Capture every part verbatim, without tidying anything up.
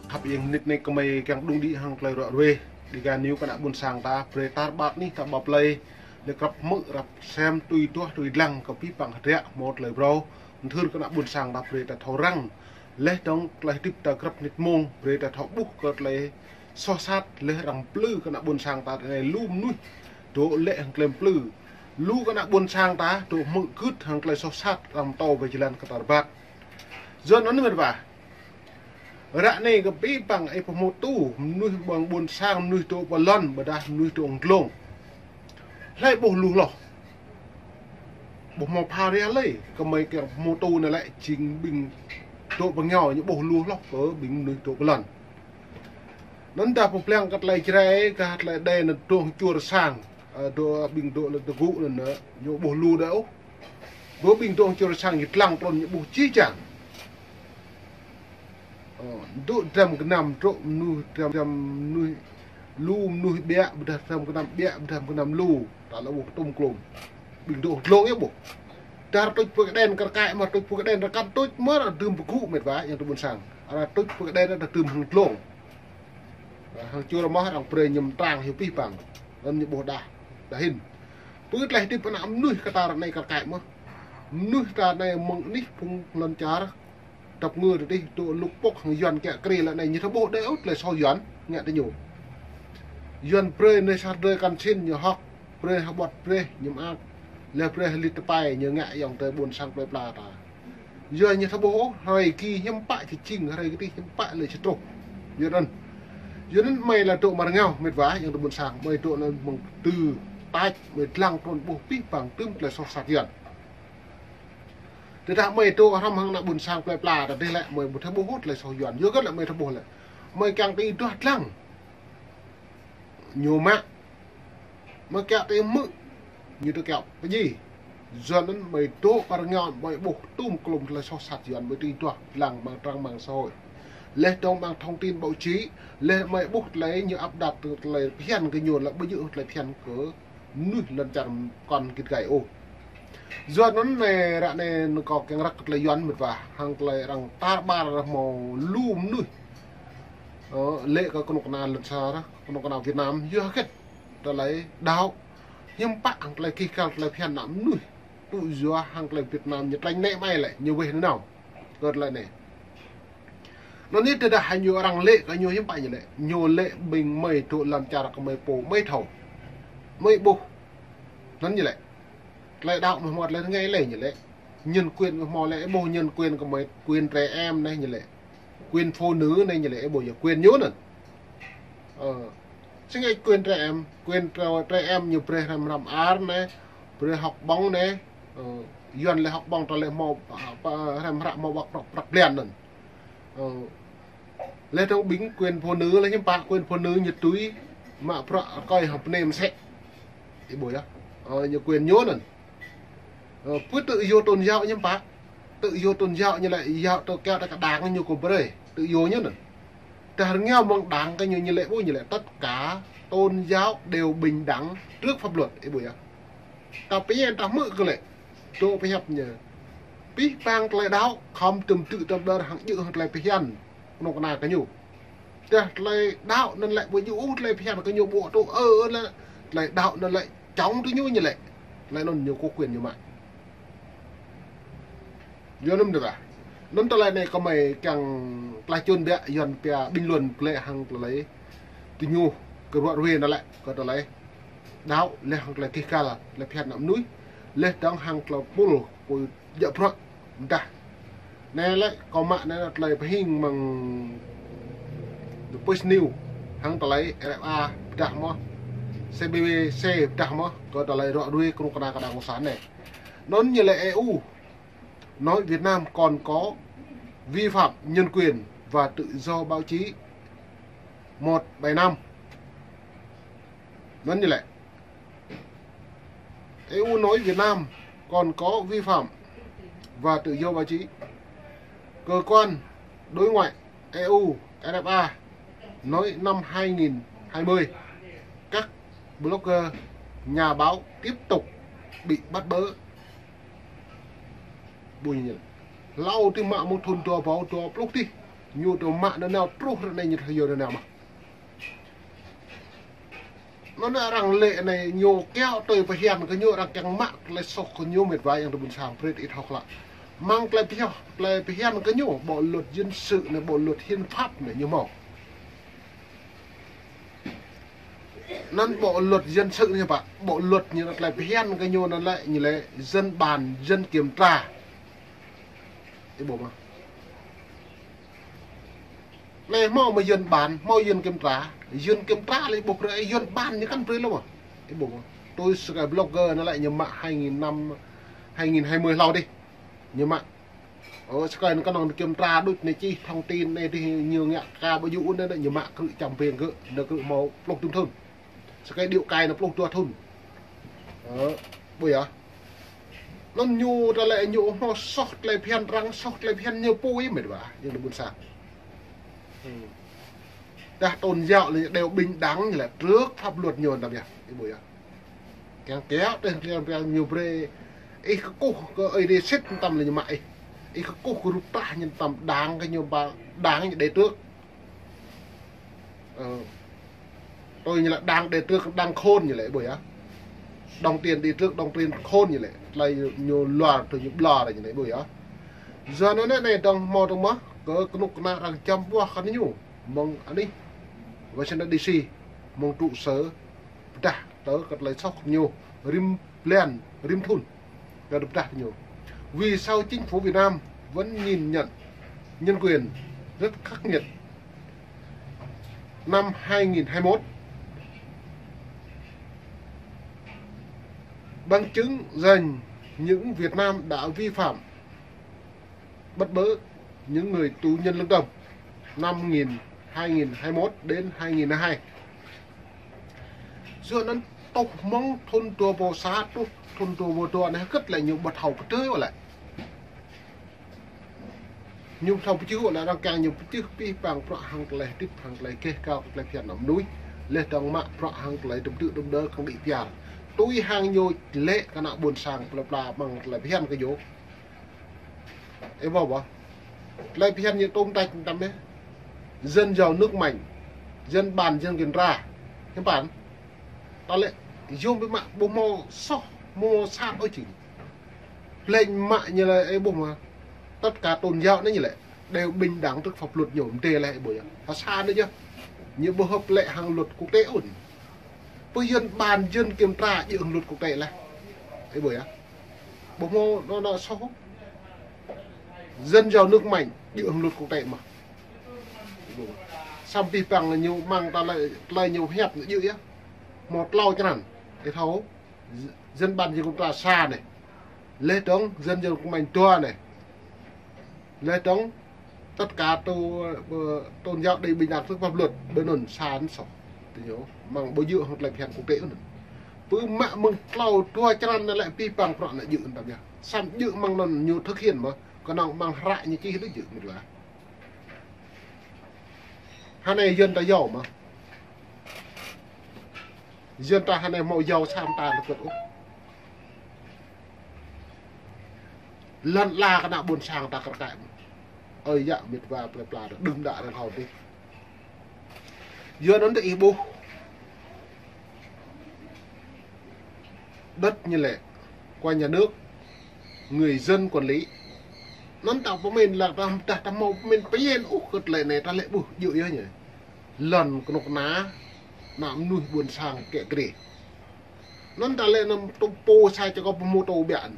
Khăp ing nit nê kơmơi kiăng đung đĭ hăng tơlơi ruă ruê. Dega ñu kơ ană ƀôn sang ta, brơi tar ƀar anih ta ƀă plơi. Lĕ krăp hmư̆, krăp sem, tui tuah, tui dlăng kơ pih păng hơdră hmâo tơlơi brâo. Mơthưr kơ ană ƀôn sang ta brơi ta thâo răng. Leh dong tơlơi hơdip ta krăp nit mông, brơi ta thâo ƀuh kơ tơlơi soh sat, leh arăng plư kơ ană ƀôn sang ta tơ anai lu mơnuih dŏ lĕ hăng tơlơi plư. Lu kơ ană ƀôn sang ta dŏ hmư̆ gưt hăng tơlơi soh sat arăng pơtô ƀơi jơlan kơ ta rơbat. Yua anŭn mĕt wa. Ră anai kơ pih păng ih pơhmutu, mơnuih ƀơ̆ng ƀôn sang, mơnuih dŏ pơ lŏn, ƀôdah mơnuih dŏ glông. Hlơi ƀuh lu hloh. Ƀuh hmâo pha ria hlơi, kơmơi kiăng pơhmutu anai lĕ jing ƀing dŏ pơ ngio ñu ƀuh lu hloh kơ ƀing mơnuih dŏ pơ lŏn. Anŭn ta pơblang kơ tơlơi Jrai, kơ tơlơi đe anŭn dŏ hăng čuăr sang, ơ, dŏ ƀing dŏ lĕ tơgŭ anŭn, ơ, ñu ƀuh lu đơi ôh. Bơ ƀing dŏ hăng čuăr sang ñu tlang trŭn ñu ƀuh jih jang. Ơ, dŏ dram gơnam trŏ mơnuih, dram, dram mơnuih, lu mơnuih ƀiă, ƀôdah dram gơnam ƀiă, ƀôdah gơnam lu, ta lĕ ƀuh tŭm klôm. Ƀing dŏ glông yơh ƀuh. Dar tuč pơ kơđen kar kaĭ mơ̆, tuč pơ kơđen rơkăn tuč mơ̆, arăng dưm pơgŭ mĕt wa, yang tơ ƀôn sang. Arăng tuč pơ kơđen arăng dưm hăng glông. Hăng čuăr mơ̆ arăng brơi ñu mơtrang hyu pih păng. Anŭn ñu ƀuh đah, đah hĭn. Pơ tơlơi hơdip ană mơnuih kơ ta ră anai kar kaĭ mơ̆. Mơnuih ta anai mơ̆ng anih phung lŏn čar. Dăp ngư tơ dih dŏ lŭk pŏk hăng Yuan kiă kriê lĕ anai ñu thâo ƀuh đơi ôh tơlơi soh Yuan ngă tơ ñu. Yuan brơi anai sa drơi kăn sin ñu hŏk, brơi hơƀơ̆t brơi ñu mơak, leh brơi hơlit tơpai ñu ngă ayŏng adơi ƀôn sang plơi pla ta. Yua ñu thâo ƀuh ôh, hrơi ki hiư̆m pă či jing, hrơi ki tih hiư̆m pă lĕ či truh. Yua anŭn. Yua anŭn mơi lĕ dŏ mơ̆ng rơngiao mĕt wa, yang tơ ƀôn sang, mơi dŏ anŭn mơ̆ng tơ tač, mơi dlăng trŭn ƀuh pih păng tŭm tơlơi soh sat Yuan. Tơdah mơi dŏ hrŏm hăng ană ƀôn sang plơi pla, tơdah lĕ mơi ƀu thâo ƀuh ôh tơlơi soh Yuan. Yua kơ lĕ mơi thâo ƀuh lĕ. Mơi kiăng tơ duah dlăng. Ñu mă. Mơi kiăng tơ hmư̆. Ñu tơ kiăng pơjing. Yua anŭn mơi dŏ kơ rơngiao mơi ƀuh tŭm klôm tơlơi soh sat Yuan mơi tơ duah dlăng mơ̆ng trang mạng xã hội. Leh dong mơ̆ng thông tin báo chí, leh mơi ƀuh tơlơi ñu áp đặt tơlơi phiăn kơ ñu lĕ ƀu djơ̆ tơlơi phiăn kơ mơnuih lŏn čar kŏn git gai ôh. Yua anŭn anai ră anai anŭn kâo kiăng răk kơ tơlơi Yuan mĕt wa, hăng tơlơi arăng tar ƀar hmâo lu mơnuih. Ơ, lĕ kơ kơnuk kơna lŏn čar, kơnuk kơna Việt Nam, yua hơget tơlơi đaŏ. Hiư̆m pă hăng tơlơi kih kal tơlơi phiăn ană mơnuih. Tŭ yua hăng tơlơi Việt Nam ñu tlañ nĕ mơi lĕ, ñu weh nanao. Kơ tơlơi anai. Anŭn anai tơdah hăng ñu arăng lĕ kơ ñu hiư̆m pă ñu lĕ. Ñu lĕ ƀing mơi dŏ lŏn čar kơ mơi pô, mơi thâo. Mơi ƀuh. Anŭn ñu lĕ. Tơlơi đaŏ mơi hmâo tơlơi rơngai lĕ ñu lĕ. Nhân quyền mơi hmâo lĕ, ƀuh nhân quyền kơ mơi, quyền trẻ em anai ñu lĕ. Quyền phụ nữ anai ñu lĕ, ƀuh yơh quyền ñu anŭn. Ơ. Sing ai quyền trẻ em, quyền trẻ, trẻ em ñu brơi hrăm hrăm ar anai, brơi học bổng anai. Ơ. Yuan lĕ học bổng ta lĕ hmâo, ơ, hrăm hrăm hmâo ƀă prăk, prăk blan anŭn. Ơ, leh dong ƀing quyền phụ nữ lĕ hiư̆m pă, quyền phụ nữ ñu tui mă prăk rơkơi hăng pơnêm sĕ. Ih ƀuh yơh. Ơ, ñu quyền ñu anŭn. Ơ, pơ tự do tôn giáo hiư̆m pă. Tự do tôn giáo ñu lĕ yua tơ kiaŏ tơ kơ đảng ñu kơ brơi. Tự do ñu anŭn. Tơdah rơngiao mơ̆ng đảng kơ ñu ñu lĕ ƀuh ñu lĕ tất cả tôn giáo đều bình đẳng trước pháp luật. Ih ƀuh yơh. Ta pơyơr ta hmư̆ kơ lĕ. Dŏ pơhiăp ñu. Pih păng tơlơi đaŏ, khŏm tŭm tŭ tơm đơr hăng djơ̆ hăng tơlơi phiăn. Kơnuk kơna kơ ñu. Tơdah tơlơi đaŏ anŭn lĕ ƀu djơ̆ ôh tơlơi phiăn kơ ñu ƀu tŭ ơ lĕ. Tơlơi đaŏ anŭn lĕ chống tơ ñu ñu lĕ. Tơlơi anŭn ñu có quyền ñu mă. Yua anŭn mơ̆n tơdah. Anŭn tơlơi anai kơ mơi kiăng plah čun biă Yuan pia bình luận kơ lĕ hăng tơlơi. Tơ ñu kơ ruă ruê anŭn lĕ, kơ tơlơi. Đaŏ, leh hăng tơlơi kih kal, tơlơi phiăn ană mơnuih, leh dong hăng tơlơi pul, pul djă̱ bruă, mơdah. Anai lĕ, kâo mă anai lĕ tơlơi pơhing mơ̆ng The Post News, hăng tơlơi R F A, pơdah mơ̆, C B C, pơdah mơ̆, kơ tơlơi ruă ruê kơnuk kơna kơ đảng cộng sản anai. Anŭn ñu lĕ E U, nói Việt Nam còn có vi phạm nhân quyền và tự do báo chí một bảy năm. Anŭn ñu lĕ. E U nói Việt Nam còn có vi phạm và tự do báo chí. Cơ quan đối ngoại E U, R F A, nói năm hai nghìn hai mươi, các blogger, nhà báo tiếp tục bị bắt bớ. Ƀuh ñu lĕ. Hlâo tih mă mơ̆ng thŭn dua rơbâo dua pluh tih. Ñu tơ mă nanao truh ră anai ñu thâo yơh nanao mă. Anŭn arăng lĕ anai ñu kiaŏ tui pơhiăp kơ ñu, arăng kiăng mă tơlơi soh kơ ñu mĕt wa yang tơ ƀôn sang prit ih thâo klă. Mơ̆ng tơlơi pơhiăp, tơlơi pơhiăp kơ ñu, bộ luật dân sự anai, bộ luật hiến pháp anai ñu hmâo. Anŭn bộ luật dân sự anai pă, bộ luật ñu tơlơi pơhiăp kơ ñu anŭn lĕ, ñu lĕ dân bàn, dân kiểm tra. Ih ƀuh mơ̆? Anai hmâo mơ̆ dân bàn, hmâo dân kiểm tra, dân kiểm tra lĕ ƀuh brơi, dân bàn ñu kăn brơi lơ mơ̆. Ih ƀuh mơ̆? Tui sơkai blogger anŭn lĕ ñu mă hai nghìn năm, hai nghìn hai mươi hlâo dih. Ñu mă. Ơ, sơkai anŭn kơnơ̆ng kiểm tra đôč anai čih thông tin anai dih ñu ngă ka ƀu djơ̆ anŭn ñu mă krư̆ čăm peng gơ̆, anŭn krư̆ hmâo pluh dŭm thŭn. Sơkai điêu cai anŭn pluh dua thŭn. Ơ, ƀuh yơh. Anŭn ñu ta lĕ ñu hmâo soh tơlơi phiăn arăng, soh tơlơi phiăn ñu pui mĕt wa, yang tơ ƀôn sang. Dah tôn giáo lĕ đều bình đẳng lĕ trước pháp luật ñu tăm yơh, ih ƀuh yơh. Kiăng kiaŏ tơl kiăng kiăng ñu brơi ih kơkuh kơ Ơi Adai sĭt tăm lĕ ñu mă ih. Ih kơkuh kơ rup trah ñu tăm đảng kơ ñu ba đảng ñu đi trước. Ơ, tui ñu lĕ đảng đi trước đảng khôn ñu lĕ ƀuh yơh. Đồng tiền đi trước đồng tiền khôn ñu lĕ. Tơlơi ñu luar tui ñu ƀlŏr ñu lĕ ƀuh yơh. Yua anŭn anai dong hmâo dong mơ̆ kơ kơnuk kơna arăng čăm ƀuah kơ ñu mơ̆ng anih Washington D C mơ̆ng trụ sở pơdah tơ kơ tơlơi soh ñu rĭm blan, rĭm thŭn. Kơ pơdah ñu. Vì sao chính phủ Việt Nam vẫn nhìn nhận nhân quyền rất khắc nghiệt? Năm hai nghìn hai mươi mốt, bằng chứng rằng những Việt Nam đã vi phạm bắt bớ những người tù nhân lương tâm năm nghìn, hai nghìn hai mươi mốt đến hai nghìn hai mươi hai. Yua anŭn tŏh mơ̆ng thŭn dua rơbâo sa truh thŭn dua rơbâo dua anai hơget lĕ ñu ƀu thâo pơtơi ôh lĕ. Ñu ƀu thâo pơtơi ôh lĕ, arăng kiăng ñu pơtơi pih pang bruă hăng tơlơi hơdip, hăng tơlơi gêh gao, tơlơi phiăn ană mơnuih. Laih dong mă bruă hăng tơlơi tơm tư̆ tơm đơ kăng đĭ pial. Tui hăng ñu lĕ kơ ană ƀôn sang plơi pla mơ̆ng tơlơi phiăn kơ ñu. Ih ƀuh ƀuh. Tơlơi phiăn ñu tôm tăč tăm yơh. Dân giàu nước mạnh, dân bàn dân kiểm tra. Hiam pă? Ta lĕ yôm ƀu mă ƀu hmâo soh, hmâo sat ôh čih. Plĕ mă ñu lĕ ih ƀuh mơ̆. Tất cả tôn giáo anai ñu lĕ đều bình đẳng trước pháp luật ñu mơ̆n lĕ ih ƀuh yơh. Hă sa anai yơh. Ñu ƀu hợp lĕ hăng luật quốc tế ôh. Pơ dân bàn dân kiểm tra djơ̆ hăng luật quốc tế lĕ. Ih ƀuh yơh. Ƀu hmâo anŏ anŏ soh. Dân giàu nước mạnh djơ̆ hăng luật quốc tế mơ̆n. Samơ̆ pih pang ñu mơ̆ng ta lĕ, tơlơi ñu hiăp ñu djơ̆ yơh. Hmâo tlâo črăn. Ih thâo. Dân bàn dân kiểm tra sa anai. Laih dong dân giàu nước mạnh dua anai. Laih dong tất cả tô-, ơ, tôn giáo đều bình đẳng trước pháp luật, ƀơi anŭn sa anŭn soh. Tơ ñu, mơ̆ng ƀu djơ̆ hăng tơlơi phiăn quốc tế anŭn. Pơ mă mơ̆ng tlâo dua črăn anai lĕ pih pang bruă anai djơ̆ anŭn tăm yơh. Samơ̆ djơ̆ mơ̆ng anŭn ñu thực hiện mơ̆, kơnơ̆ng mơ̆ng hră ñu čih đôč djơ̆ mĕt wa. Hơnai yơn ta yâo mơ̆. Yơn ta hơnai hmâo yâo sa mơta lơkơt ôh. Lŏn ala kơ ană ƀôn sang ta kar kaĭ mơ̆n. Ơi yă mĕt wa plơi pla ta đưm đă rơnghâo dih. Yua anŭn tơ ih ƀuh. Đất ñu lĕ của nhà nước, người dân quản lý. Anŭn ta pơmĭn lăng ta, ta, ta hmâo pơmĭn pơñen ôh kơ tơlơi anai ta lĕ ƀuh djơ̆ yơh ñu. Lŏn kơnuk kơna, ană mơnuih ƀôn sang kiă kriê. Anŭn ta lĕ anăm tŭ pô sa čô kơ pơhmu tŭ biă.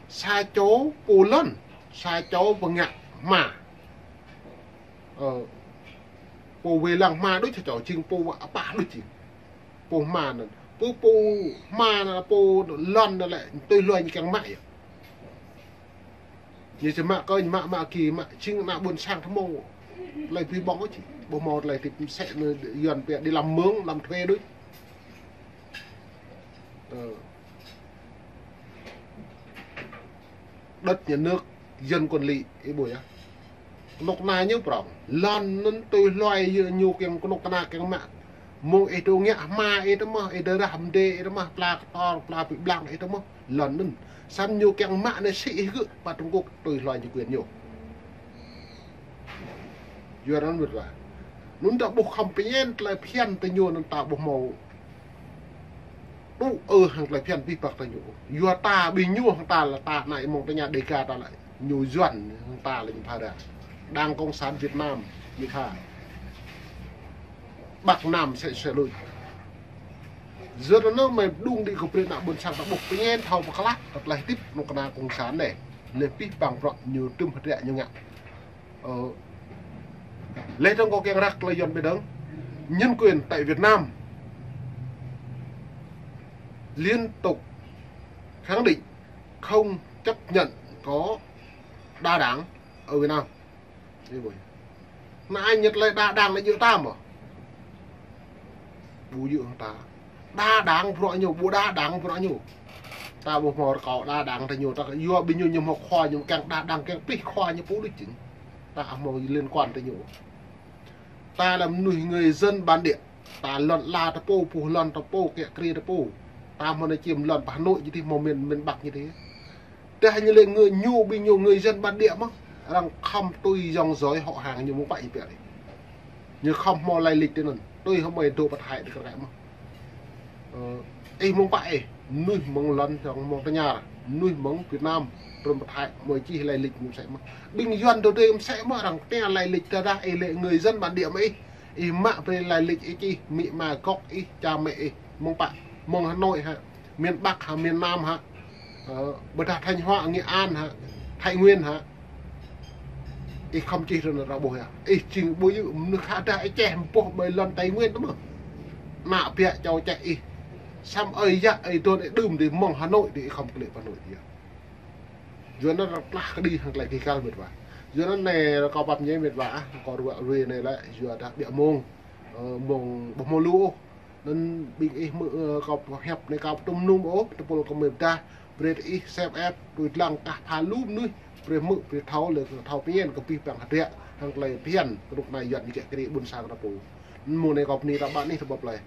Sa čô pô lŏn, sa čô pô ngă hma. Ơ, pô wai lăng hma đôč sa čô, jing pô apah đôč jing. Pô hma anŭn. Pô, pô hma anŭn, pô lŏn anŭn lĕ, tui hluai ñu kiăng mă yơh. Ñu či mă kơ, ñu mă, mă kơ, mă jing ană ƀôn sang tơ hmâo. Tơlơi ƀu ƀơ̆ng ôh či. Ƀu hmâo tơlơi tĭp mơsĕ anŭn Yuan pia đi làm mướn, làm thuê đôč. Ơ. Đất nhà nước, dân quản lý, ih ƀuh yơh. Kơnuk kơna ñu prŏng. Lŏn anŭn tui hluai yơh ñu kiăng kơnuk kơna kiăng mă. Mơ̆ng ih tŭ ngă hma ih tơ mơ̆, ih tơ rah mơdê ih tơ mơ̆, pla kơtor, pla ƀĭ blang ih tơ mơ̆. Lŏn anŭn. Samơ̆ ñu kiăng mă anai sĭ ih gơ̆, pă Trung Quốc tui hluai ñu quyền ñu. Yua anŭn mĕt wa. Anŭn ta ƀuh khŏm pơñen tơlơi phiăn tơ ñu anŭn ta ƀuh hmâo tŭ ư hăng tơlơi phiăn pih păng tơ ñu. Yua ta ƀing ñu hăng ta lĕ ta anai mơ̆ng tơña Đêga ta lĕ ñu Yuan hăng ta lĕ ñu pha đa. Đảng Cộng sản Việt Nam ñu pha. Bắc Nam sĕ sĕ lui. Yua anŭn mơi đung đĭ kơ brơi ană ƀôn sang ta ƀuh pơñen thâo pơklă kơ tơlơi tip nŭk kơna Cộng sản anai. Lĕ pih păng prŏ ñu tŭm hơdră ñu ngă. Ơ, lĕ trong kơ kiăng răk tơlơi Yuan ƀơi dơ̆ng, nhân quyền tại Việt Nam liên tục khẳng định không chấp nhận có đa đảng ở Việt Nam. Anai ñu tơlơi đa đảng anai djơ̆ ta mơ̆? Ƀu djơ̆ hăng ta. Đa đảng bruă ñu, ƀu đa đảng bruă ñu. Ta ƀu hmâo rơkâo đa đảng tơ ñu, ta yua ƀing ñu ñu hmâo khua ñu kiăng đa đảng kiăng pih khua ñu pô đôč jing. Ta hmâo liên quan tơ ñu. Ta lĕ mơnuih người dân bản địa. Ta lŏn ala ta pô, puh lŏn ta pô, kiă kriê ta pô. Ta hmâo anai čiêm lŏn pơ Hà Nội ñu tih, hmâo miền, miền Bắc ñu tih. Tơdah ñu lĕ người, ñu ƀing ñu người dân bản địa mơ̆. Arăng khŏm tui dòng dõi họ hàng ñu mơ̆ng pă ñu pĕ đih. Ñu khŏm hmâo lai lịch tơ anŭn. Tui hmâo mơi dŏ pơ Thái đih kơ ră mơ̆. Ơ, ih mơ̆ng pă ih, mơnuih mơ̆ng lŏn, hăng mơ̆ng tơña, mơnuih mơ̆ng Việt Nam, trŭn pơ Thái, mơi čih lai lịch mơ̆ng sĕ mơ̆. Ƀing Yuan tơ tê mơ̆ng sĕ mơ̆, arăng tơña lai lịch tơdah ih lĕ người dân bản địa mơ̆ ih. Ih mă brơi lai lịch ih čih, amĭ ama gŏk ih, cha mẹ ih, mơ̆ng pă, mơ̆ng Hà Nội hă, miền Bắc hă, miền Nam hă, ơ, ƀôdah Thanh Hóa, Nghệ An hă, Thái Nguyên hă. Ih khŏm čih rơnŭk ră ƀuh yơh. Ih jing ƀu djơ̆ mơnuih khă dah ih čeh mơboh ƀơi lŏn Tây Nguyên tơ mơ̆. Ană ƀiă čô čeh ih. Samơ̆ ơi yă ơi dôn ih đưm đih mơ̆ng Hà Nội đih ih khŏm kơlĕ pơ Hà Nội yơh. Yua anŭn rơklah kơđi hăng tơlơi kih kal mĕt wa. Yua anŭn anai rơkâo pap ñe mĕt wa ah, rơkâo ruă ruai anai lĕ, yua dah ƀiă mông, ơ, mông ƀu hmâo lu ôh. Anŭn ƀing ih mơ̆, ơ, kâo pơhiăp anai kâo pơtŭm nŭm ôh, tơpul kơ mơi pơdah, brơi ih sep ep, tui lăng kah pha lu mơnuih, brơi hmư̆, brơi thâo, lĕ thâo pơñen kơ pih păng hơdră, hăng tơlơi phiăn, kơnuk kơna Yuan ñu kiă kriê ƀôn sang ta pô. Anŭn mông anai kâo bơni ta ƀă anih ta ƀuh plơi.